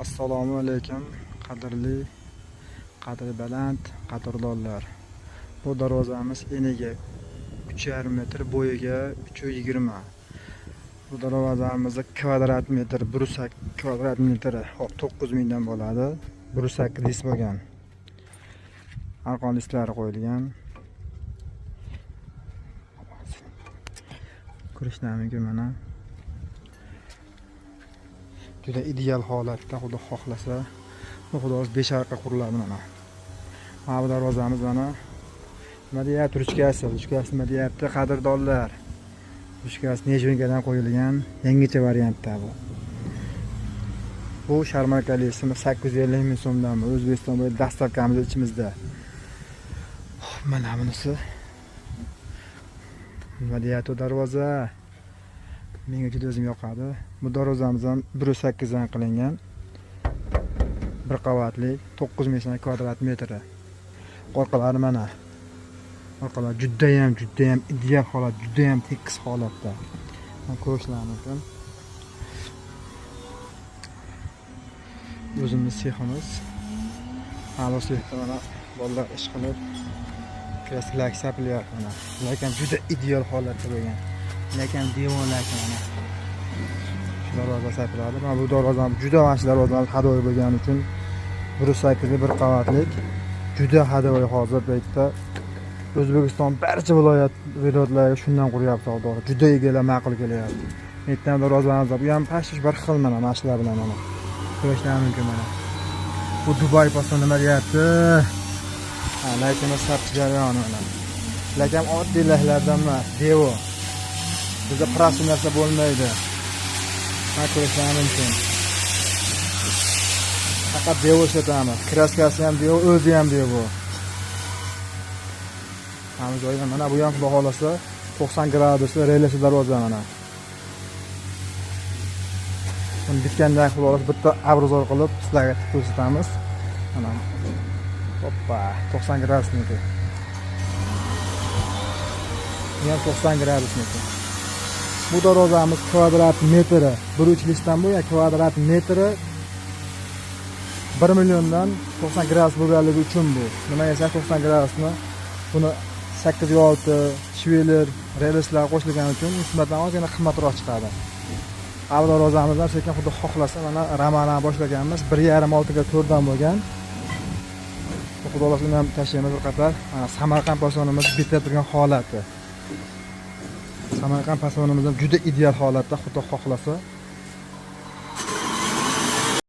Assalomu alaykum, qadrli, qadri baland qadrdonlar. Bu darvozamiz eniga 3,5 metr, bo'yiga 3,20. Bu darvozamizni kvadrat metr, 108 kvadrat metri, hop, 9000 dan bo'ladi. 108 list bo'lgan. Arqon listlari qo'yilgan. Ko'rishlar mumkin mana. Juda ideal holatda, Xudo xohlasa, bu Xudo xohlasa 5 arqa quriladi mana. Mana bu darvozamiz mana. Nima deyapti ruchkasi? Ruchkasi nima deyapti, qadrdonlar? Ruchkasi Nejvinkadan qo'yilgan yangicha variantda bu. Bu sharmarkali ismi 850 ming so'mdan. O'zbekiston bo'yicha dastavkamiz ichimizda. Xo'p, mana bunisi. Nima deyapti darvoza? Menga juda o'zim yoqadi. Bu darvozamiz ham 1.8 dan qilingan. Bir qavatli, 9000 so'm kvadrat metri. Orqalari mana. Orqalari juda ham, juda ham ideal holat, juda ham tekis holatda. Mana ko'rishlar mumkin. O'zimiz seximiz. Mana bu sexda mana bolalar ish qilib, kraskalar sapilyapti mana. Lekin juda ideal holatda bo'lgan. Lekin devor lekin mana. Shu darvoza sapiladi. Mana bu darvozamiz juda, mana shu darvozamiz hadoy bo'lgani uchun 1.8 bir qavatlik juda hadoy hozir paytda O'zbekiston barcha viloyatlariga shundan quryapti savdo. Juda egalar ma'qul kelyapti. Ertan darvozamiz bu ham pashsh bir xil mana mana shular bilan mana. Ko'rishlar mumkin mana. Bu Dubay fason nima deyapti? Ha, lekin sapish jarayoni mana. Lekin oddiy lahlardan emas, devo. Bizda prosta narsa bo'lmaydi. Mana ko'rishlar mumkin. Faqat devo ishlatamiz. Kraskasi ham devo, o'zi ham devo. Hamma joyda mana bu ham Xudo xolasa 90 gradusli relyefli darvoza mana. Buni bitgandan Xudo xolasa bitta abrozor qilib sizlarga ko'rsatamiz. Mana. Hoppa, 90 gradusniki. Bu ham 90 gradusniki. Bu darvozamiz kvadrat metri 1.3 listdan bo'lgan, kvadrat metri 1 milliondan 90 gradus bo'lganligi uchun bu. Nima desa 90 gradusni buni 8.6 shveler relslar qo'shilgani uchun nisbatan ozgina qimmatroq chiqadi. Avval darvozamizdan sekin Xudo xohlasa mana ramani boshlaganmiz. 1.5 oltiga 4 dan bo'lgan. Xudo xohlasa uni ham tashlaymiz bir qator. Mana Samarqand pasonimiz bitib turgan holati. Samarqand pasonimiz ham juda ideal holatda, Xudo xohlasa.